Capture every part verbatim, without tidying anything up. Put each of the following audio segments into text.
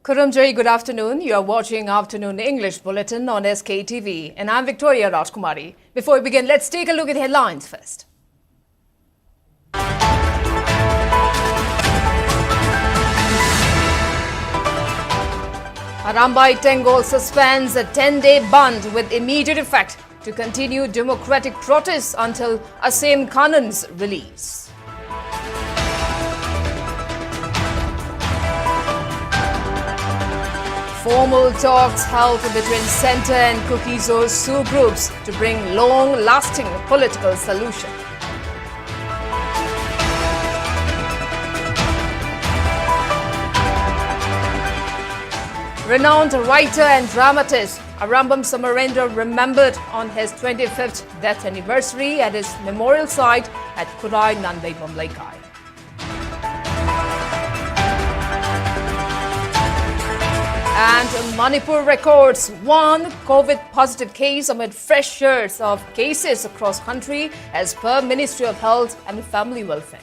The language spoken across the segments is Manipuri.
Kurumjai, good afternoon. You are watching Afternoon English Bulletin on S K T V, and I'm Victoria Rajkumari. Before we begin, let's take a look at the headlines first. Arambai Tenggol suspends a ten-day bandh with immediate effect to continue democratic protests until Asem Kanun's release. Formal talks held between Centre and Kuki-Zo Tshogrups to bring long-lasting political solution. Renowned writer and dramatist Arambam Samarendra remembered on his twenty-fifth death anniversary at his memorial site at Khurai Nandeibom Leikai. And Manipur records one COVID positive case amid fresh surge of cases across country, as per Ministry of Health and Family Welfare.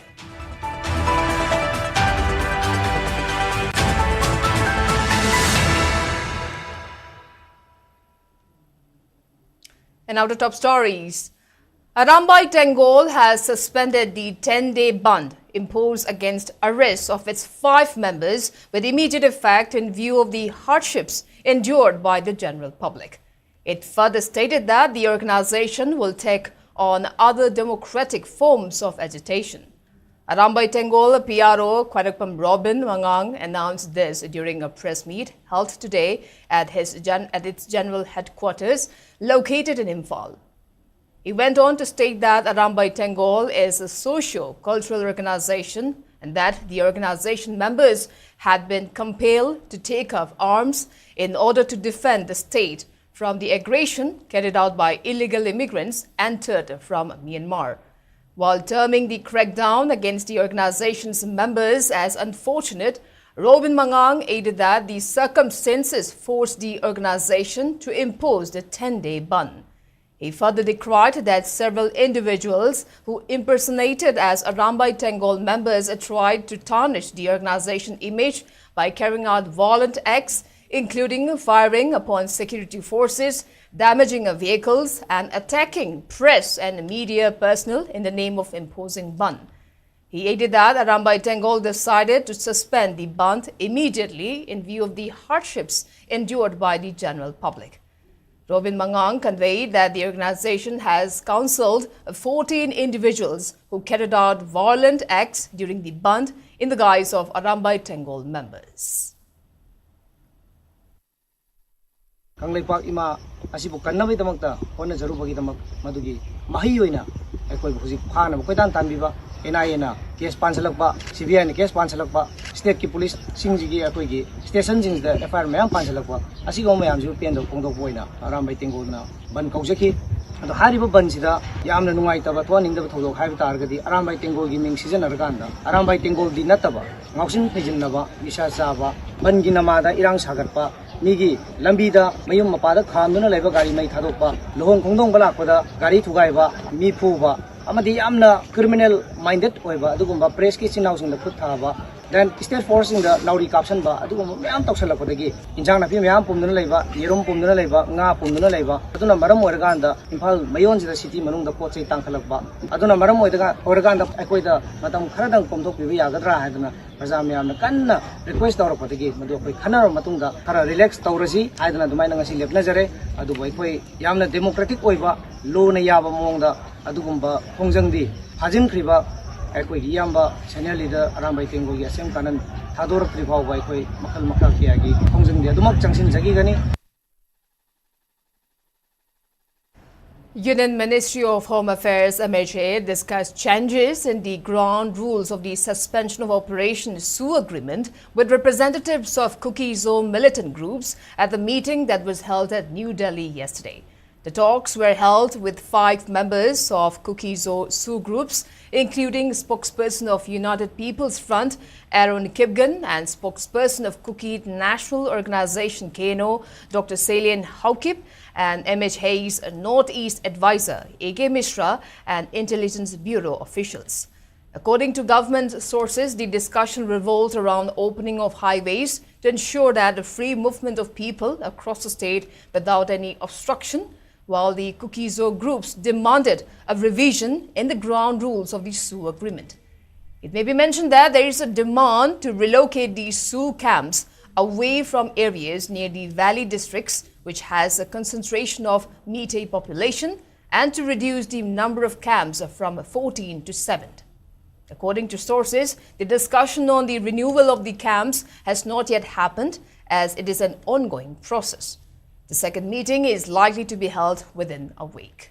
And now to top stories. Arambai Tenggol has suspended the ten-day bandh imposed against arrests of its five members with immediate effect in view of the hardships endured by the general public. It further stated that the organization will take on other democratic forms of agitation. Arambai Tenggol P R O Khwairepam Robin Mangang announced this during a press meet held today at, his gen- at its general headquarters located in Imphal. He went on to state that Arambai Tenggol is a socio-cultural organization and that the organization members had been compelled to take up arms in order to defend the state from the aggression carried out by illegal immigrants entered from Myanmar. While terming the crackdown against the organization's members as unfortunate, Robin Mangang added that the circumstances forced the organization to impose the ten-day bandh. He further decried that several individuals who impersonated as Arambai Tenggol members tried to tarnish the organization image by carrying out violent acts, including firing upon security forces, damaging vehicles, and attacking press and media personnel in the name of imposing bandh. He added that Arambai Tenggol decided to suspend the bandh immediately in view of the hardships endured by the general public. Robin Mangang conveyed that the organization has counseled fourteen individuals who carried out violent acts during the bandh in the guise of Arambai Tenggol members. Kangleipak ꯏꯃꯥ ꯑꯁꯤꯕꯨ ꯀꯟꯅꯕꯒꯤꯗꯃꯛꯇ ꯍꯣꯠꯅꯖꯔꯨꯕꯒꯤꯗꯃꯛ ꯃꯗꯨꯒꯤ ꯃꯍꯩ ꯑꯣꯏꯅ ꯑꯩꯈꯣꯏꯕꯨ ꯍꯧꯖꯤꯛ ꯐꯥꯅꯕ ꯀꯣꯏꯇꯥꯟ ꯇꯥꯟꯕꯤꯕ ꯑꯦꯟ ꯑꯥꯏ ꯑꯦꯅ ꯀꯦꯁ ꯄꯥꯟꯁꯤꯜꯂꯛꯄ, ꯁꯤ ꯕꯤ ꯑꯥꯏꯅ ꯀꯦꯁ ꯄꯥꯟꯁꯤꯜꯂꯛꯄ, ꯁ꯭ꯇꯦꯠꯀꯤ ꯄꯨꯂꯤꯁꯁꯤꯡꯁꯤꯒꯤ ꯑꯩꯈꯣꯏꯒꯤ ꯁ꯭ꯇꯦꯁꯟꯁꯤꯡꯁꯤꯗ ꯑꯦꯐ ꯑꯥꯏ ꯑꯥꯔ ꯃꯌꯥꯝ ꯄꯥꯟꯁꯤꯜꯂꯛꯄ, ꯑꯁꯤꯒꯨꯝꯕ ꯃꯌꯥꯝꯁꯤꯕꯨ ꯄꯦꯟꯗꯕ ꯐꯣꯡꯗꯣꯛꯄ ꯑꯣꯏꯅ ꯑꯔꯥꯝꯕꯥꯏ ꯇꯦꯡꯒꯣꯜꯅ ꯕꯟ ꯀꯧꯖꯈꯤ꯫ ꯑꯗꯣ ꯍꯥꯏꯔꯤꯕ ꯕꯟꯁꯤꯗ ꯌꯥꯝꯅ ꯅꯨꯡꯉꯥꯏꯇꯕ, ꯊꯣꯛꯍꯟꯅꯤꯡꯗꯕ ꯊꯧꯗꯣꯛ ꯍꯥꯏꯕ ꯇꯥꯔꯒꯗꯤ ꯑꯔꯥꯝꯕꯥꯏ ꯇꯦꯡꯒꯣꯜꯒꯤ ꯃꯤꯡ ꯁꯤꯖꯤꯟꯅꯔꯀꯥꯟꯗ ꯑꯔꯥꯝꯕꯥꯏ ꯇꯦꯡꯒꯣꯜꯗꯤ ꯅꯠꯇꯕ ꯉꯥꯎꯁꯤꯟ ꯐꯩꯖꯤꯟꯅꯕ, ꯅꯤꯁꯥ ꯆꯥꯕ, ꯕꯟꯒꯤ ꯅꯃꯥꯗ ꯏꯔꯥꯡ ꯁꯥꯒꯠꯄ, ꯃꯤꯒꯤ ꯂꯝꯕꯤꯗ ꯃꯌꯨꯝ ꯃꯄꯥꯗ ꯈꯥꯝꯗꯨꯅ ꯂꯩꯕ ꯒꯥꯔꯤ ꯃꯩ ꯊꯥꯗꯣꯛꯄ, ꯂꯨꯍꯣꯡ ꯈꯣꯡꯗꯣꯡꯕ ꯂꯥꯛꯄꯗ ꯒꯥꯔꯤ ꯊꯨꯒꯥꯏꯕ, ꯃꯤ ꯐꯨꯕ, ꯑꯃꯗꯤ ꯌꯥꯝꯅ ꯀ꯭ꯔꯤꯃꯤꯅꯦꯜ ꯃꯥꯏꯟꯗꯦꯠ ꯑꯣꯏꯕ ꯑꯗꯨꯒꯨꯝꯕ ꯄ꯭ꯔꯦꯁꯀꯤ ꯏꯆꯤꯟ ꯏꯅꯥꯎꯁꯤꯡꯗ ꯈꯨꯠ ꯊꯥꯕ, then ꯁ꯭ꯇꯦꯠ ꯐꯣꯔꯁꯁꯤꯡꯗ ꯅꯥꯎꯔꯤ ꯀꯥꯞꯁꯟꯕ, ꯑꯗꯨꯒꯨꯝꯕ ꯃꯌꯥꯝ ꯇꯧꯁꯜꯂꯛꯄꯗꯒꯤ ꯏꯟꯖꯥꯡ ꯅꯥꯄꯤ ꯃꯌꯥꯝ ꯄꯨꯝꯗꯨꯅ ꯂꯩꯕ, ꯌꯦꯔꯨꯝ ꯄꯨꯝꯗꯨꯅ ꯂꯩꯕ, ꯉꯥ ꯄꯨꯝꯗꯨꯅ ꯂꯩꯕ, ꯑꯗꯨꯅ ꯃꯔꯝ ꯑꯣꯏꯔꯀꯥꯟꯗ ꯏꯝꯐꯥꯜ ꯃꯌꯣꯟꯁꯤꯗ ꯁꯤꯇꯤ ꯃꯅꯨꯡꯗ ꯄꯣꯠ ꯆꯩ ꯇꯥꯡꯈꯠꯂꯛꯄ, ꯑꯗꯨꯅ ꯃꯔꯝ ꯑꯣꯏꯔꯒ ꯑꯣꯏꯔꯀꯥꯟꯗ ꯑꯩꯈꯣꯏꯗ ꯃꯇꯝ ꯈꯔꯗꯪ ꯀꯣꯝꯊꯣꯛꯄꯤꯕ ꯌꯥꯒꯗ꯭ꯔꯥ ꯍꯥꯏꯗꯅ ꯄ꯭ꯔꯖꯥ ꯃꯌꯥꯝꯅ ꯀꯟꯅ ꯔꯤꯀ꯭ꯋꯦꯁ ꯇꯧꯔꯛꯄꯗꯒꯤ ꯃꯗꯨ ꯑꯩꯈꯣꯏ ꯈꯟꯅꯔꯕ ꯃꯇꯨꯡꯗ ꯈꯔ ꯔꯤꯂꯦꯛꯁ ꯇꯧꯔꯁꯤ ꯍꯥꯏꯗꯅ ꯑꯗꯨꯃꯥꯏꯅ ꯉꯁꯤ ꯂꯦꯞꯅꯖꯔꯦ꯫ ꯑꯗꯨꯕꯨ ꯑꯩꯈꯣꯏ ꯌꯥꯝꯅ ꯗꯦꯃꯣꯀ꯭ꯔꯦꯇꯤꯛ ꯑꯣꯏꯕ, ꯂꯣꯅ ꯌꯥꯕ ꯃꯑꯣꯡꯗ ꯑꯗꯨꯒꯨꯝꯕ ꯈꯣꯡꯖꯪꯗꯤ ꯐꯥꯖꯤꯟꯈ꯭ꯔꯤꯕ ꯑꯩꯈꯣꯏꯒꯤ ꯏꯌꯥꯝꯕ ꯁꯦꯅꯤꯌꯔ ꯂꯤꯗꯔ ꯑꯔꯥꯝꯕꯥꯏ ꯇꯦꯡꯒꯣꯜꯒꯤ ꯑꯁꯦꯝ ꯀꯥꯅꯟ ꯊꯥꯗꯣꯔꯛꯇ꯭ꯔꯤ ꯐꯥꯎꯕ ꯑꯩꯈꯣꯏ ꯃꯈꯜ ꯃꯈꯥ ꯀꯌꯥꯒꯤ ꯈꯣꯡꯖꯪꯗꯤ ꯑꯗꯨꯃꯛ ꯆꯪꯁꯤꯟꯖꯈꯤꯒꯅꯤ꯫ Union Ministry of Home Affairs, M H A, discussed changes in the ground rules of the Suspension of Operations, SoO, agreement with representatives of Kuki-Zo militant groups at the meeting that was held at New Delhi yesterday. The talks were held with five members of Kuki-Zo Tshou groups, including spokesperson of United People's Front, Aaron Kipgen, and spokesperson of Kuki National Organization, K N O, Doctor Salian Haokip, and M H Hayes, Northeast Advisor, A K Mishra, and Intelligence Bureau officials. According to government sources, the discussion revolved around opening of highways to ensure that the free movement of people across the state without any obstruction, while the Kuki-Zo groups demanded a revision in the ground rules of the Tshou Agreement. It may be mentioned that there is a demand to relocate the Tshou camps away from areas near the valley districts, which has a concentration of Meitei population, and to reduce the number of camps from fourteen to seven. According to sources, the discussion on the renewal of the camps has not yet happened, as it is an ongoing process. The second meeting is likely to be held within a week.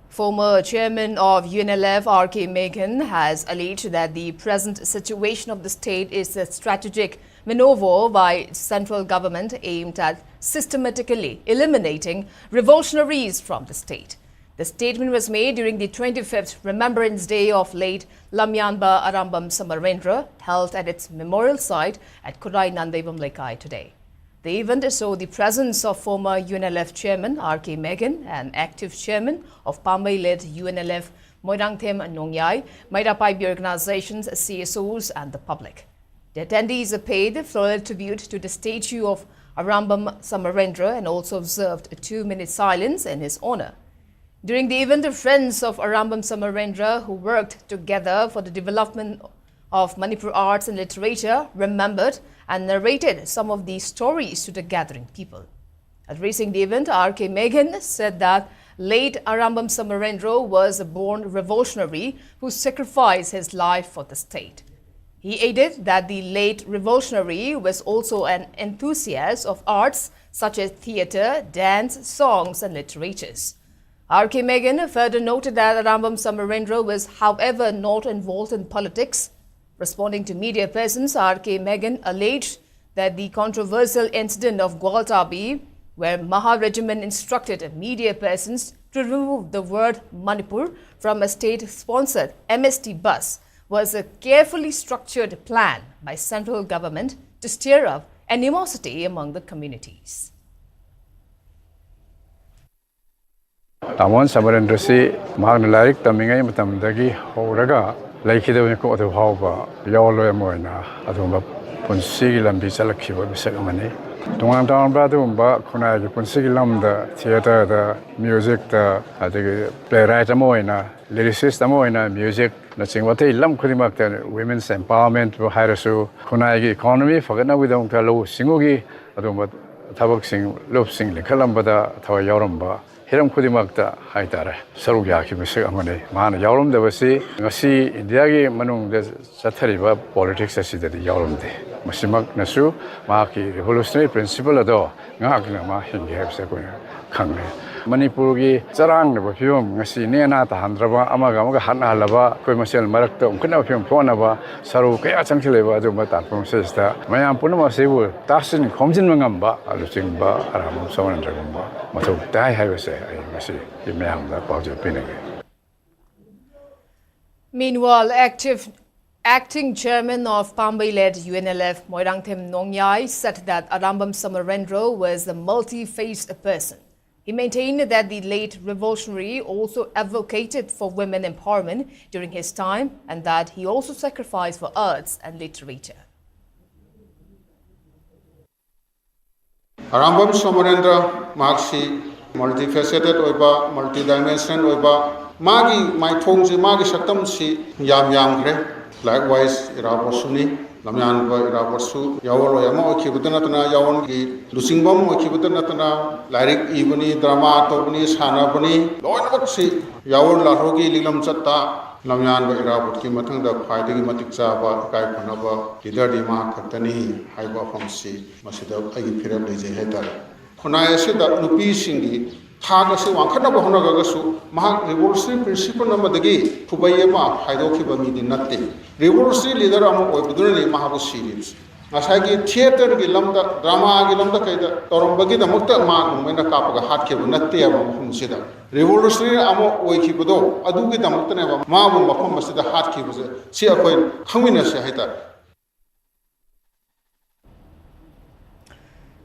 Former chairman of U N L F, R K Meghin, has alleged that the present situation of the state is a strategic maneuver by central government aimed at systematically eliminating revolutionaries from the state. The statement was made during the twenty-fifth Remembrance Day of late Lamyanba Arambam Samarendra, held at its memorial site at Khurai Nandeibam Leikai today. The event saw the presence of former U N L F chairman R K Meghin and active chairman of Pambei-led U N L F, Moirangthem Nongyai, Meira Paibi organizations, C S Os, and the public. The attendees paid floral tribute to the statue of Arambam Samarendra and also observed a two-minute silence in his honor. During the event, the friends of Arambam Samarendra, who worked together for the development of Manipur arts and literature, remembered and narrated some of these stories to the gathering people. Addressing the event, R K Meghin said that late Arambam Samarendra was a born revolutionary who sacrificed his life for the state. He added that the late revolutionary was also an enthusiast of arts such as theatre, dance, songs, and literatures. R K Meghin further noted that Arambam Samarendra was, however, not involved in politics. Responding to media persons, R K Megan alleged that the controversial incident of Gwaltabi, where Maha regiment instructed media persons to remove the word Manipur from a state-sponsored M S T bus, was a carefully structured plan by central government to stir up animosity among the communities. ꯇꯥꯃꯣ ꯁꯃꯔꯦꯟꯗ꯭ꯔꯁꯤ ꯃꯍꯥꯛꯅ ꯂꯥꯏꯔꯤꯛ ꯇꯝꯃꯤꯉꯩ ꯃꯇꯝꯗꯒꯤ ꯍꯧꯔꯒ ꯂꯩꯈꯤꯗꯕꯅꯤꯀꯣ, ꯑꯗꯨ ꯐꯥꯎꯕ ꯌꯥꯑꯣꯟꯂꯣꯏ ꯑꯃ ꯑꯣꯏꯅ ꯑꯗꯨꯒꯨꯝꯕ ꯄꯨꯟꯁꯤꯒꯤ ꯂꯝꯕꯤ ꯆꯠꯂꯛꯈꯤꯕ ꯃꯤꯁꯛ ꯑꯃꯅꯤ꯫ ꯇꯣꯉꯥꯟ ꯇꯣꯉꯥꯟꯕ ꯑꯗꯨꯒꯨꯝꯕ ꯈꯨꯟꯅꯥꯏꯒꯤ ꯄꯨꯟꯁꯤꯒꯤ ꯂꯝꯗ, ꯊꯤꯌꯦꯇꯔꯗ, ꯃ꯭ꯌꯨꯖꯤꯛꯇ, ꯑꯗꯒꯤ ꯄ꯭ꯂꯦ ꯔꯥꯏꯠ ꯑꯃ ꯑꯣꯏꯅ, ꯂꯤꯔꯤꯁꯤꯁ ꯑꯃ ꯑꯣꯏꯅ, ꯃ꯭ꯌꯨꯖꯤꯛꯅꯆꯤꯡꯕ ꯑꯇꯩ ꯂꯝ ꯈꯨꯗꯤꯡꯃꯛꯇ ꯋꯤꯃꯦꯟꯁ ꯑꯦꯝꯄꯥꯋꯔꯃꯦꯟꯠꯄꯨ ꯍꯥꯏꯔꯁꯨ, ꯈꯨꯟꯅꯥꯏꯒꯤ ꯏꯀꯣꯅꯣꯃꯤ ꯐꯒꯠꯅꯕꯒꯤꯗꯃꯛꯇ ꯂꯧꯎ ꯁꯤꯡꯎꯒꯤ ꯑꯗꯨꯒꯨꯝꯕ ꯊꯕꯛꯁꯤꯡ, ꯂꯨꯞꯁꯤꯡ ꯂꯤꯡꯈꯠꯂꯝꯕꯗ ꯊꯋꯥꯏ ꯌꯥꯎꯔꯝꯕ, ꯍꯤꯔꯝ ꯈꯨꯗꯤꯡꯃꯛꯇ ꯍꯥꯏꯇꯥꯔꯦ, ꯁꯔꯨꯛ ꯌꯥꯈꯤꯕ ꯃꯤꯁꯛ ꯑꯃꯅꯤ꯫ ꯃꯥꯅ ꯌꯥꯎꯔꯝꯗꯕꯁꯤ ꯉꯁꯤ ꯏꯟꯗꯤꯌꯥꯒꯤ ꯃꯅꯨꯡꯗ ꯆꯠꯊꯔꯤꯕ ꯄꯣꯂꯤꯇꯤꯛꯁ ꯑꯁꯤꯗꯗꯤ ꯌꯥꯎꯔꯝꯗꯦ꯫ ꯃꯁꯤꯃꯛꯅꯁꯨ ꯃꯍꯥꯛꯀꯤ ꯔꯤꯚꯣꯂꯨꯁꯅꯔꯤ ꯄ꯭ꯔꯤꯟꯁꯤꯄꯜ ꯑꯗꯣ ꯉꯥꯛꯅ ꯃꯥ ꯍꯤꯡꯒꯦ ꯍꯥꯏꯕꯁꯦ ꯑꯩꯈꯣꯏꯅ ꯈꯪꯂꯦ꯫ ꯃꯅꯤꯄꯨꯔꯒꯤ ꯆꯔꯥꯡꯅꯕ ꯐꯤꯕꯝ, ꯉꯁꯤ ꯅꯦꯅꯥ ꯇꯥꯍꯟꯗ꯭ꯔꯕ, ꯑꯃꯒ ꯑꯃꯒ ꯍꯥꯠꯅꯍꯜꯂꯕ, ꯑꯩꯈꯣꯏ ꯃꯁꯦꯜ ꯃꯔꯛꯇ ꯎꯝꯈꯠꯅꯕ ꯐꯤꯕꯝ ꯊꯣꯛꯍꯟꯅꯕ ꯁꯔꯨ ꯀꯌꯥ ꯆꯪꯁꯤꯜꯂꯛꯂꯕ ꯑꯗꯨꯒꯨꯝꯕ ꯇꯥꯟꯐꯝ ꯑꯁꯤꯗ ꯃꯌꯥꯝ ꯄꯨꯝꯅꯃꯛ ꯑꯁꯤꯕꯨ ꯇꯥꯁꯤꯟ ꯈꯣꯝꯖꯤꯟꯕ ꯉꯝꯕ ꯂꯨꯆꯤꯡꯕ ꯑꯔꯥꯝꯕꯝ ꯁꯣꯃꯣꯔꯦꯟꯗ꯭ꯔꯒꯨꯝꯕ ꯃꯊꯧ ꯇꯥꯏ ꯍꯥꯏꯕꯁꯦ ꯑꯩ ꯉꯁꯤ ꯃꯌꯥꯝꯗ ꯄꯥꯎꯖꯦꯜ ꯄꯤꯅꯤꯡꯏ꯫ Meanwhile, active, acting chairman of Pambei-led U N L F, Moirangthem Nongyai, said that Arambam Samarendra was a multi-faced person. He maintained that the late revolutionary also advocated for women empowerment during his time and that he also sacrificed for arts and literature. Arambam ꯁꯣꯃꯣꯔꯦꯟꯗ꯭ꯔ ꯃꯍꯥꯛꯁꯤ multifaceted ꯑꯣꯏꯕ, multidimensional ꯑꯣꯏꯕ, ꯃꯥꯒꯤ ꯃꯥꯏꯊꯣꯡꯁꯤ, ꯃꯥꯒꯤ ꯁꯛꯇꯝꯁꯤ ꯌꯥꯝ ꯌꯥꯝꯈ꯭ꯔꯦ꯫ Likewise, ꯏꯔꯥꯕꯣꯠꯁꯨꯅꯤ꯫ ꯂꯝꯌꯥꯟꯕ ꯏꯔꯥꯕꯣꯠꯁꯨ ꯌꯥꯑꯣꯟꯂꯣꯏ ꯑꯃ ꯑꯣꯏꯈꯤꯕꯇ ꯅꯠꯇꯅ, ꯌꯥꯑꯣꯟꯒꯤ ꯂꯨꯆꯤꯡꯕ ꯑꯃ ꯑꯣꯏꯈꯤꯕꯇ ꯅꯠꯇꯅ, ꯂꯥꯏꯔꯤꯛ ꯏꯕꯅꯤ, ꯗ꯭ꯔꯃꯥ ꯇꯧꯕꯅꯤ, ꯁꯥꯟꯅꯕꯅꯤ, ꯂꯣꯏꯅꯃꯛꯁꯤ ꯌꯥꯑꯣꯟ ꯂꯥꯜꯍꯧꯒꯤ ꯂꯤꯛꯂꯝ ꯆꯠꯇ ꯂꯝꯌꯥꯟꯕ ꯏꯔꯥꯕꯣꯠꯀꯤ ꯃꯊꯪꯗ ꯈ꯭ꯋꯥꯏꯗꯒꯤ ꯃꯇꯤꯛ ꯆꯥꯕ, ꯏꯀꯥꯏ ꯈꯨꯝꯅꯕ ꯂꯤꯗꯔꯗꯤ ꯃꯍꯥꯛ ꯈꯛꯇꯅꯤ ꯍꯥꯏꯕ ꯋꯥꯐꯝꯁꯤ ꯃꯁꯤꯗ ꯑꯩꯒꯤ ꯐꯤꯔꯦꯞ ꯂꯩꯖꯩ ꯍꯥꯏꯇꯥꯔꯦ꯫ ꯈꯨꯟꯅꯥꯏ ꯑꯁꯤꯗ ꯅꯨꯄꯤꯁꯤꯡꯒꯤ ꯊꯥꯛ ꯑꯁꯤ ꯋꯥꯡꯈꯠꯅꯕ ꯍꯣꯠꯅꯔꯒꯁꯨ ꯃꯍꯥꯛ revolutionary principle ꯑꯃꯗꯒꯤ ꯈꯨꯕꯩ ꯑꯃ ꯍꯥꯏꯗꯣꯛꯈꯤꯕ ꯃꯤꯗꯤ ꯅꯠꯇꯦ꯫ Revolutionary leader ꯑꯃ ꯑꯣꯏꯕꯗꯨꯅꯅꯤ ꯃꯍꯥꯛꯄꯨ ꯁꯤꯔꯤꯕꯁꯤ꯫ ꯉꯁꯥꯏꯒꯤ theatreꯒꯤ ꯂꯝꯗ, dramaꯒꯤ ꯂꯝꯗ ꯀꯩꯗ ꯇꯧꯔꯝꯕꯒꯤꯗꯃꯛꯇ ꯃꯥ ꯅꯣꯡꯃꯩꯅ ꯀꯥꯞꯄꯒ ꯍꯥꯠꯈꯤꯕ ꯅꯠꯇꯦꯕ꯫ ꯃꯐꯝꯁꯤꯗ revolutionary ꯑꯃ ꯑꯣꯏꯈꯤꯕꯗꯣ ꯑꯗꯨꯒꯤꯗꯃꯛꯇꯅꯦꯕ ꯃꯥꯕꯨ ꯃꯐꯝ ꯑꯁꯤꯗ ꯍꯥꯠꯈꯤꯕꯁꯦ꯫ ꯁꯤ ꯑꯩꯈꯣꯏ ꯈꯪꯃꯤꯟꯅꯁꯦ ꯍꯥꯏꯇꯥꯔꯦ꯫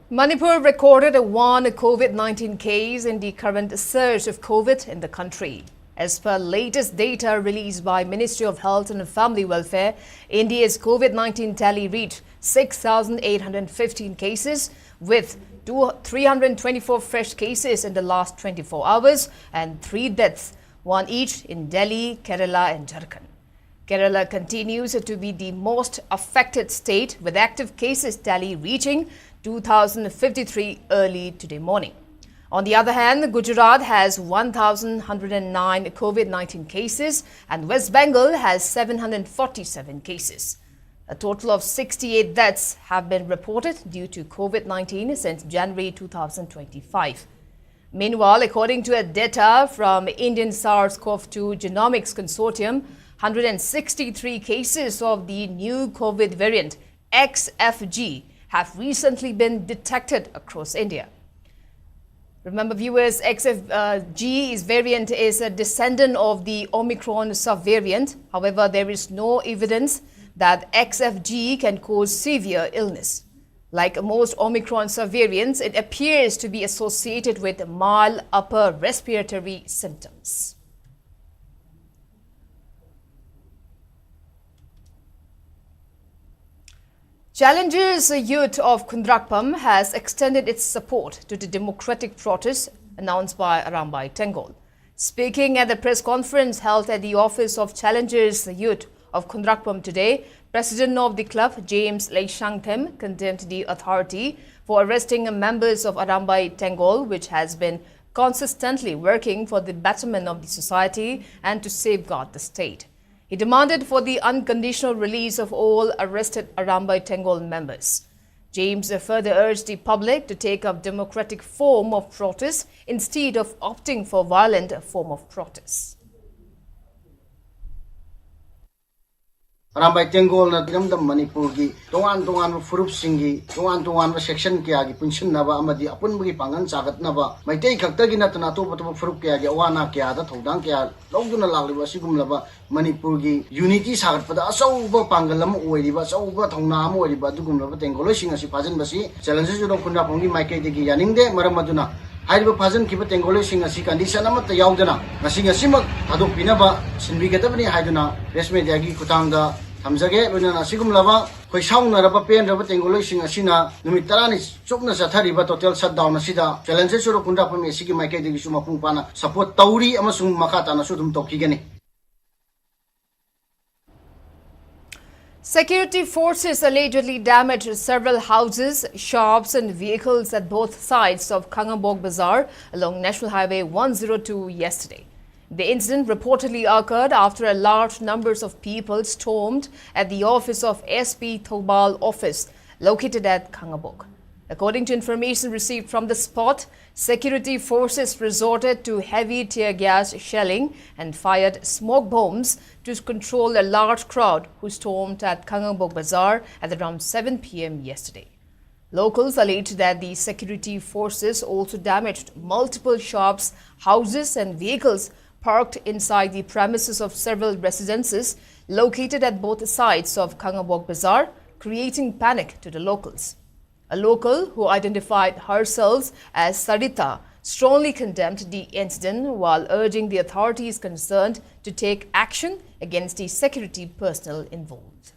Manipur recorded a one COVID nineteen case in the current surge of COVID in the country. As per latest data released by Ministry of Health and Family Welfare, India's COVID nineteen tally reached six thousand eight hundred fifteen cases, with two, three hundred twenty-four fresh cases in the last twenty-four hours and three deaths, one each in Delhi, Kerala, and Jharkhand. Kerala continues to be the most affected state, with active cases tally reaching two thousand fifty-three early today morning. On the other hand, Gujarat has one thousand one hundred nine COVID nineteen cases and West Bengal has seven hundred forty-seven cases. A total of sixty-eight deaths have been reported due to COVID nineteen since January two thousand twenty-five. Meanwhile, according to a data from Indian SARS-CoV two Genomics Consortium, one hundred sixty-three cases of the new COVID variant X F G have recently been detected across India. Remember, viewers, X F G is variant is a descendant of the Omicron subvariant. However, there is no evidence that X F G can cause severe illness. Like most Omicron subvariants, it appears to be associated with mild upper respiratory symptoms. Challengers Youth of Khundrakpam has extended its support to the democratic protest announced by Arambai Tenggol. Speaking at the press conference held at the office of Challengers Youth of Khundrakpam today, President of the club, James Leishangthem, condemned the authority for arresting members of Arambai Tenggol, which has been consistently working for the betterment of the society and to safeguard the state. He demanded for the unconditional release of all arrested Arambai Tenggol members. James further urged the public to take up democratic form of protest instead of opting for violent form of protest. Arambai ꯇꯦꯡꯒꯣꯜꯅ ꯏꯔꯝꯗꯝ ꯃꯅꯤꯄꯨꯔꯒꯤ ꯇꯣꯉꯥꯟ ꯇꯣꯉꯥꯟꯕ ꯐꯨꯔꯨꯞꯁꯤꯡꯒꯤ ꯇꯣꯉꯥꯟ ꯇꯣꯉꯥꯟꯕ section ꯀꯌꯥꯒꯤ ꯄꯨꯟꯁꯤꯟꯅꯕ ꯑꯃꯗꯤ ꯑꯄꯨꯟꯕꯒꯤ ꯄꯥꯡꯒꯜ ꯆꯥꯒꯠꯅꯕ, ꯃꯩꯇꯩ ꯈꯛꯇꯒꯤ ꯅꯠꯇꯅ ꯑꯇꯣꯞ ꯑꯇꯣꯞꯄ ꯐꯨꯔꯨꯞ ꯀꯌꯥꯒꯤ ꯑꯋꯥ ꯑꯅꯥ ꯀꯌꯥꯗ ꯊꯧꯗꯥꯡ ꯀꯌꯥ ꯂꯧꯗꯨꯅ ꯂꯥꯛꯂꯤꯕ ꯑꯁꯤꯒꯨꯝꯂꯕ ꯃꯅꯤꯄꯨꯔꯒꯤ unity ꯁꯥꯒꯠꯄꯗ ꯑꯆꯧꯕ ꯄꯥꯡꯒꯜ ꯑꯃ ꯑꯣꯏꯔꯤꯕ, ꯑꯆꯧꯕ ꯊꯧꯅꯥ ꯑꯃ ꯑꯣꯏꯔꯤꯕ ꯑꯗꯨꯒꯨꯝꯂꯕ ꯇꯦꯡꯒꯣꯂꯣꯏꯁꯤꯡ ꯑꯁꯤ ꯐꯥꯖꯤꯟꯕꯁꯤ Challengers Youth of ꯈꯨꯟꯗ꯭ꯔꯥꯛꯄꯝꯒꯤ ꯃꯥꯏꯀꯩꯗꯒꯤ ꯌꯥꯅꯤꯡꯗꯦ꯫ ꯃꯔꯝ ꯑꯗꯨꯅ ꯍꯥꯏꯔꯤꯕ ꯐꯥꯖꯤꯟꯈꯤꯕ ꯇꯦꯡꯒꯣꯂꯣꯏꯁꯤꯡ ꯑꯁꯤ condition ꯑꯃꯠꯇ ꯌꯥꯎꯗꯅ ꯉꯁꯤ ꯉꯁꯤꯃꯛ ꯊꯥꯗꯣꯛꯄꯤꯅꯕ ꯁꯤꯟꯕꯤꯒꯗꯕꯅꯤ ꯍꯥꯏꯗꯨꯅ press media ꯒꯤ ꯈꯨꯠꯊꯥꯡꯗ ꯊꯝꯖꯒꯦ꯫ ꯂꯣꯏꯅꯅ ꯑꯁꯤꯒꯨꯝꯂꯕ ꯑꯩꯈꯣꯏ ꯁꯥꯎꯅꯔꯕ ꯄꯦꯟꯗ꯭ꯔꯕ ꯇꯦꯡꯒꯣꯂꯣꯏꯁꯤꯡ ꯑꯁꯤꯅ ꯅꯨꯃꯤꯠ ꯇꯔꯥꯅꯤ ꯆꯨꯞꯅ ꯆꯠꯊꯔꯤꯕ total shutdown ꯑꯁꯤꯗ Challengers Youth of ꯈꯨꯟꯗ꯭ꯔꯥꯛꯄꯝ ꯑꯁꯤꯒꯤ ꯃꯥꯏꯀꯩꯗꯒꯤꯁꯨ ꯃꯄꯨꯡ ꯐꯥꯅ support ꯇꯧꯔꯤ ꯑꯃꯁꯨꯡ ꯃꯈꯥ ꯇꯥꯅꯁꯨ ꯑꯗꯨꯝ ꯇꯧꯈꯤꯒꯅꯤ꯫ Security forces allegedly damaged several houses, shops, and vehicles at both sides of Khangabok Bazaar along National Highway one zero two yesterday. The incident reportedly occurred after a large numbers of people stormed at the office of S P Thoubal office located at Khangabok. According to information received from the spot, security forces resorted to heavy tear gas shelling and fired smoke bombs to control a large crowd who stormed at Khangabok Bazaar at around seven p m yesterday. Locals allege that the security forces also damaged multiple shops, houses, and vehicles parked inside the premises of several residences located at both sides of Khangabok Bazaar, creating panic to the locals. A local who identified herself as Sarita strongly condemned the incident while urging the authorities concerned to take action against the security personnel involved.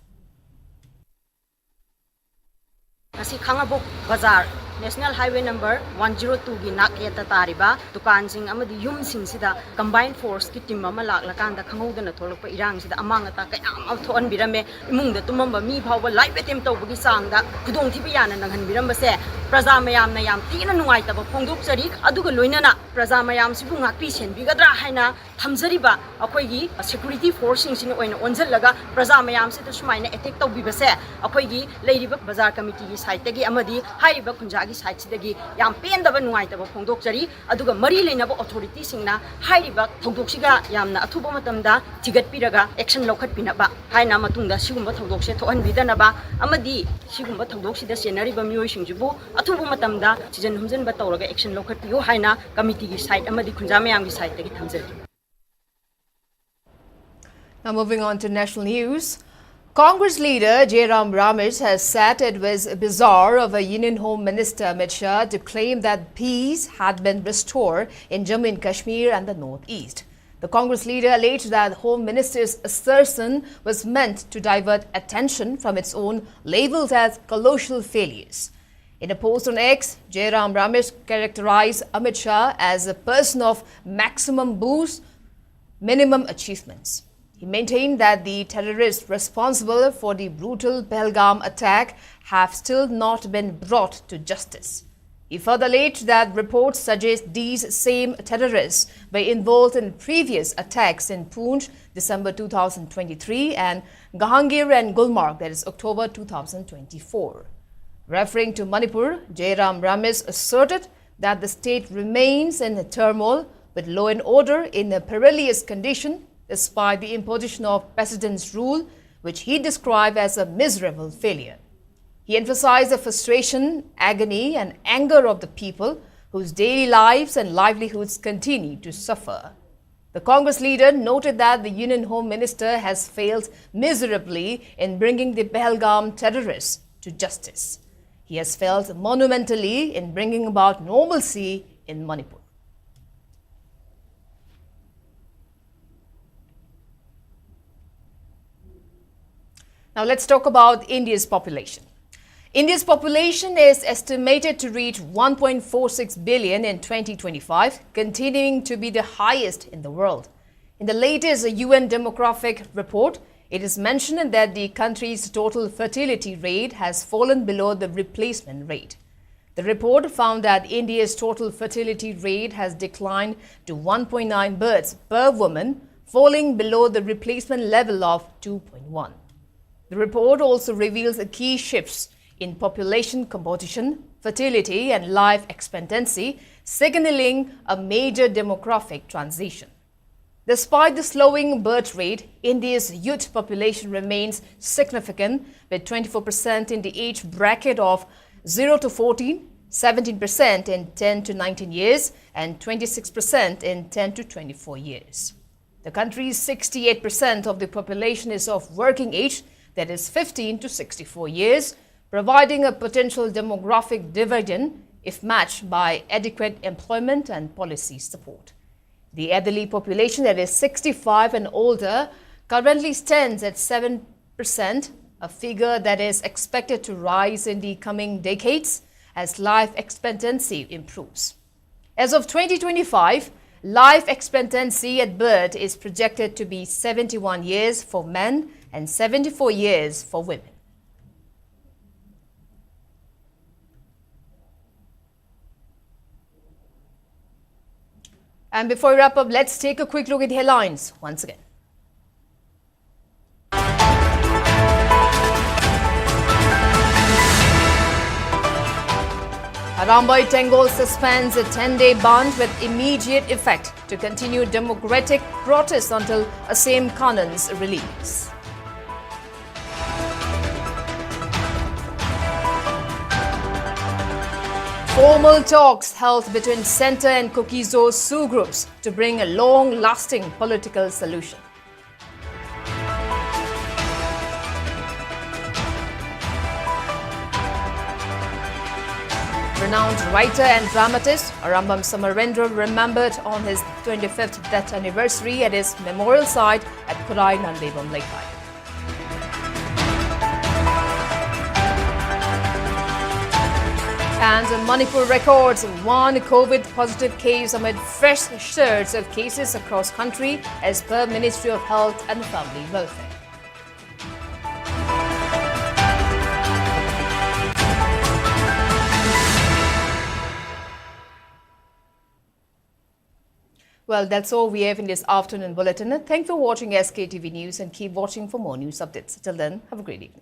ꯉꯁꯤ ꯈꯥꯡꯉꯕꯣꯛ ꯕꯖꯥꯔ National Highway number one zero two ꯒꯤ ꯅꯥꯛ ꯌꯦꯠꯇ ꯇꯥꯔꯤꯕ ꯗꯨꯀꯥꯟꯁꯤꯡ ꯑꯃꯗꯤ ꯌꯨꯝꯁꯤꯡꯁꯤꯗ combined force ꯀꯤ team ꯑꯃ ꯂꯥꯛꯂꯀꯥꯟꯗ ꯈꯪꯍꯧꯗꯅ ꯊꯣꯛꯂꯛꯄ ꯏꯔꯥꯡꯁꯤꯗ ꯑꯃꯥꯡ ꯑꯇꯥ ꯀꯌꯥ ꯑꯃ ꯊꯣꯛꯍꯟꯕꯤꯔꯝꯃꯦ꯫ ꯏꯃꯨꯡꯗ ꯇꯨꯝꯃꯝꯕ ꯃꯤ ꯐꯥꯎꯕ life attempt ꯇꯧꯕꯒꯤ ꯆꯥꯡꯗ ꯈꯨꯗꯣꯡꯊꯤꯕ ꯌꯥꯅ ꯅꯪꯍꯟꯕꯤꯔꯝꯕꯁꯦ ꯄ꯭ꯔꯖꯥ ꯃꯌꯥꯝꯅ ꯌꯥꯝ ꯊꯤꯅ ꯅꯨꯡꯉꯥꯏꯇꯕ ꯐꯣꯡꯗꯣꯛꯆꯔꯤ꯫ ꯑꯗꯨꯒ ꯂꯣꯏꯅꯅ ꯄ꯭ꯔꯖꯥ ꯃꯌꯥꯝꯁꯤꯕꯨ ꯉꯥꯛꯄꯤ ꯁꯦꯟꯕꯤꯒꯗ꯭ꯔꯥ ꯍꯥꯏꯅ ꯊꯝꯖꯔꯤꯕ ꯑꯩꯈꯣꯏꯒꯤ security force ꯁꯤꯡꯁꯤꯅ ꯑꯣꯏꯅ ꯑꯣꯟꯁꯤꯜꯂꯒ ꯄ꯭ꯔꯖꯥ ꯃꯌꯥꯝꯁꯤꯗ ꯁꯨꯃꯥꯏꯅ attack ꯇꯧꯕꯤꯕꯁꯦ ꯑꯩꯈꯣꯏꯒꯤ ꯂꯩꯔꯤꯕ ꯕꯖꯥꯔ committee ꯒꯤ side ꯇꯒꯤ ꯑꯃꯗꯤ ꯍꯥꯏꯔꯤꯕ ꯈꯨꯟꯖꯥꯒꯤ side ꯁꯤꯗꯒꯤ ꯌꯥꯝ ꯄꯦꯟꯗꯕ ꯅꯨꯡꯉꯥꯏꯇꯕ ꯐꯣꯡꯗꯣꯛꯆꯔꯤ꯫ ꯑꯗꯨꯒ ꯃꯔꯤ ꯂꯩꯅꯕ authority ꯁꯤꯡꯅ ꯍꯥꯏꯔꯤꯕ ꯊꯧꯗꯣꯛꯁꯤꯒ ꯌꯥꯝꯅ ꯑꯊꯨꯕ ꯃꯇꯝꯗ ꯊꯤꯒꯠꯄꯤꯔꯒ action ꯂꯧꯈꯠꯄꯤꯅꯕ ꯍꯥꯏꯅ ꯃꯇꯨꯡꯗ ꯁꯤꯒꯨꯝꯕ ꯊꯧꯗꯣꯛꯁꯦ ꯊꯣꯛꯍꯟꯕꯤꯗꯅꯕ ꯑꯃꯗꯤ ꯁꯤꯒꯨꯝꯕ ꯊꯧꯗꯣꯛꯁꯤꯗ ꯆꯦꯟꯅꯔꯤꯕ ꯃꯤꯑꯣꯏꯁꯤꯡꯁꯤꯕꯨ ꯑꯊꯨꯕ ꯃꯇꯝꯗ ꯊꯤꯖꯤꯟ ꯍꯨꯝꯖꯤꯟꯕ ꯇꯧꯔꯒ action ꯂꯧꯈꯠꯄꯤꯌꯨ ꯍꯥꯏꯅ committee ꯒꯤ side ꯑꯃꯗꯤ ꯈꯨꯟꯖꯥ ꯃꯌꯥꯝꯒꯤ side ꯇꯒꯤ ꯊꯝꯖꯔꯤ꯫ Now moving on to national news. Congress leader Jairam Ramesh has said it was bizarre of a Union Home Minister Amit Shah to claim that peace had been restored in Jammu and Kashmir and the Northeast. The Congress leader alleged that Home Minister's assertion was meant to divert attention from its own labeled as colossal failures. In a post on X, Jairam Ramesh characterized Amit Shah as a person of maximum boost, minimum achievements. He maintained that the terrorists responsible for the brutal Pahalgam attack have still not been brought to justice. He further alleged that reports suggest these same terrorists were involved in previous attacks in Poonch, December two thousand twenty-three, and Jahangir and Gulmarg, that is October two thousand twenty-four. Referring to Manipur, Jairam Ramesh asserted that the state remains in turmoil with law and order in a perilous condition despite the imposition of President's rule, which he described as a miserable failure. He emphasized the frustration, agony, and anger of the people whose daily lives and livelihoods continue to suffer. The Congress leader noted that the Union Home Minister has failed miserably in bringing the Pahalgam terrorists to justice. He has failed monumentally in bringing about normalcy in Manipur. Now let's talk about India's population. India's population is estimated to reach one point four six billion in twenty twenty-five, continuing to be the highest in the world. In the latest U N demographic report, it is mentioned that the country's total fertility rate has fallen below the replacement rate. The report found that India's total fertility rate has declined to one point nine births per woman, falling below the replacement level of two point one. The report also reveals key shifts in population composition, fertility, and life expectancy, signaling a major demographic transition. Despite the slowing birth rate, India's youth population remains significant, with twenty-four percent in the age bracket of zero to fourteen, seventeen percent in ten to nineteen years, and twenty-six percent in ten to twenty-four years. The country's sixty-eight percent of the population is of working age, that is fifteen to sixty-four years, providing a potential demographic dividend if matched by adequate employment and policy support. The elderly population, that is sixty-five and older, currently stands at seven percent, a figure that is expected to rise in the coming decades as life expectancy improves. As of twenty twenty-five, life expectancy at birth is projected to be seventy-one years for men and seventy-four years for women. And before we wrap up, let's take a quick look at the headlines once again. Arambai Tenggol suspends a ten-day ban with immediate effect to continue democratic protests until Asem Kanun's release. Formal talks held between Centre and Kuki-Zo Tshogrups to bring a long-lasting political solution. Renowned writer and dramatist Arambam Samarendra remembered on his twenty-fifth death anniversary at his memorial site at Khurai Nangbebam Leikai. And Manipur records one COVID positive case amid fresh surge of cases across country, as per Ministry of Health and Family Welfare. Well, that's all we have in this afternoon bulletin. Thanks for watching S K T V News and keep watching for more news updates. Till then, have a great evening.